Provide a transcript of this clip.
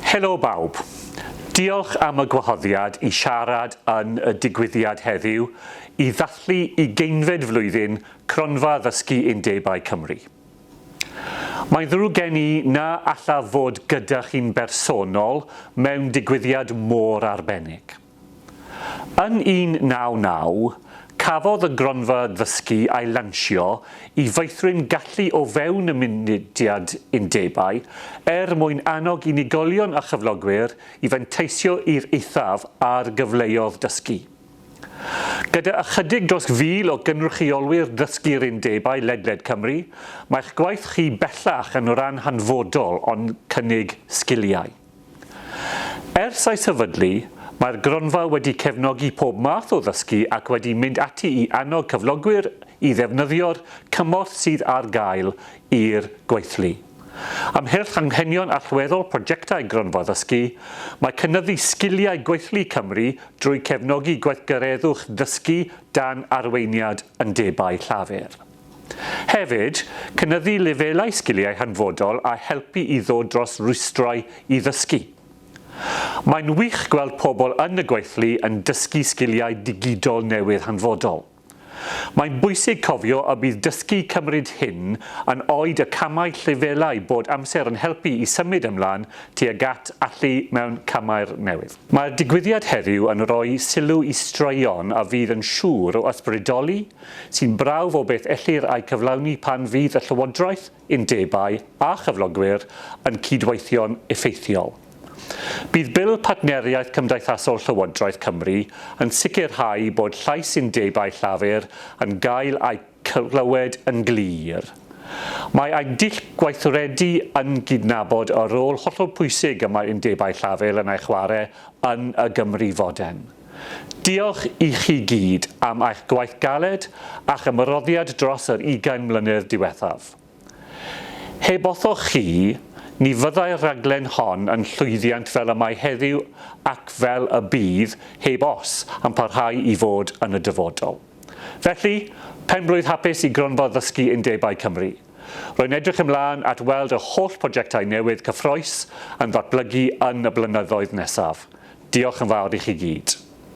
Helo bawb. Diolch am y gwahoddiad i siarad yn y digwyddiad heddiw i ddathlu ugeinfed flwyddyn Cronfa Ddysgu Undebau Cymru. Mae'n ddrwg gen i na allaf fod gyda chi'n bersonol mewn digwyddiad mor arbennig. Yn 1999, cafodd y gronfa ddysgu ei lansio i feithrin gallu o fewn y mudiad undebau er mwyn annog unigolion a chyflogwyr i fanteisio i'r eithaf ar gyfleoedd dysgu. Gyda ychydig dros 1,000 o gynrychiolwyr ddysgu'r undebau ledled Cymru, mae'ch gwaith chi bellach yn ran hanfodol o'n cynnig sgiliau. Ers ei sefydlu, mae'r gronfa wedi cefnogi pob math o ddysgu ac wedi mynd ati i annog cyflogwyr i ddefnyddio'r cymorth sydd ar gael i'r gweithlu. Ymhellch anghenion allweddol prosiectau Gronfa Ddysgu, mae cynyddu sgiliau gweithlu Cymru drwy cefnogi gweithgareddwch dysgu dan arweiniad undebau llafur. Hefyd, cynyddu lefelau sgiliau hanfodol a helpu i ddod dros rwystrau i ddysgu. Mae'n wych gweld pobl yn y gweithlu yn dysgu sgiliau digidol newydd hanfodol. Mae'n bwysig cofio y bydd dysgu cymryd hyn yn oed y camau llefelau bod amser yn helpu i symud ymlaen tuag at allu mewn camau'r newydd. Mae'r digwyddiad heddiw yn rhoi sylw i straeon a fydd yn siŵr o ysbrydoli sy'n brawf o beth ellir eu cyflawni pan fydd y llywodraeth, undebau a chyflogwyr yn cydweithio'n effeithiol. Bydd Bil Partneriaeth Cymdeithasol Llywodraeth Cymru yn sicrhau bod llais undebau llafur yn gael eu clywed yn glir. Mae ein dull gweithredu yn gydnabod y rôl hollol pwysig y mae undebau llafur yn ei chwarae yn y Gymru fodern. Diolch i chi gyd am eich gwaith galed a'ch ymroddiad dros yr ugain mlynedd diwethaf. Heb othoch chi, ni fyddai'r rhaglen hon yn llwyddiant fel y mae heddiw ac fel y bydd, heb os, yn parhau i fod yn y dyfodol. Felly, pen-blwydd hapus i Gronfa Ddysgu Undebau Cymru. Rwy'n edrych ymlaen at weld yr holl projectau newydd cyffrous yn ddatblygu yn y blynyddoedd nesaf. Diolch yn fawr i chi gyd.